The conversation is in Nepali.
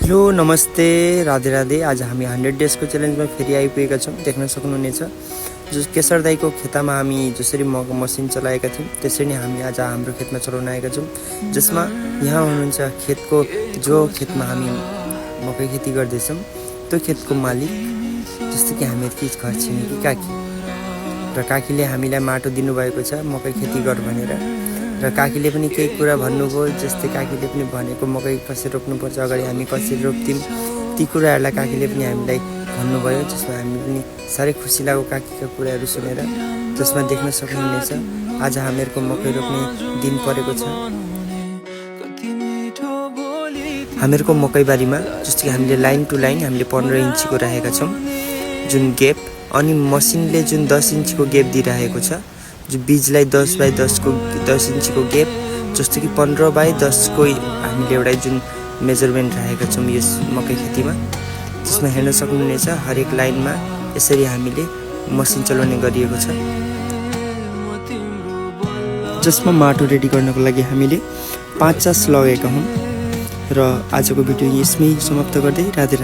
हेलो नमस्ते राधे राधे। आज हामी 100 डेजको च्यालेन्जमा फेरि आइपुगेका छौँ। देख्न सक्नुहुनेछ जो केशर दाईको खेतमा हामी जसरी मसिन चलाएका थियौँ त्यसरी नै हामी आज हाम्रो खेतमा चलाउन आएका छौँ, जसमा यहाँ हुनुहुन्छ खेतको जो खेतमा हामी मकै खेती गर्दैछौँ त्यो खेतको मालिक, जस्तो कि हामीहरुकी घर छिमेकी काकी। र काकीले हामीलाई माटो दिनुभएको छ मकै खेती गर भनेर। र काकीले पनि केही कुरा भन्नुभयो, जस्तै काकीले पनि भनेको मकै कसरी रोप्नुपर्छ, अगाडि हामी कसरी रोप्थ्यौँ ती कुराहरूलाई काकीले पनि हामीलाई भन्नुभयो, जसमा हामी पनि साह्रै खुसी लाग्यो काकीका कुराहरू सुनेर। जसमा देख्न सक्नुहुनेछ आज हामीहरूको मकै रोप्ने दिन परेको छ। हामीहरूको मकैबारीमा जस्तो कि हामीले लाइन टु लाइन हामीले 15 इन्चीको राखेका छौँ जुन गेप, अनि मसिनले जुन 10 इन्चीको गेप दिइरहेको छ, जो बीजलाई 10 बाई 10 इन्चीको गेप, जस्तो कि 15 बाई 10 को हामीले एउटा जुन मेजरमेन्ट राखेका छौँ यस मकै खेतीमा। जसमा हेर्न सक्नुहुनेछ हरेक लाइनमा यसरी हामीले मसिन चलाउने गरिएको छ। जसमा माटो रेडी गर्नको लागि हामीले 50 लगेका हौँ। र आजको भिडियो यसमै समाप्त गर्दै राधे राधे।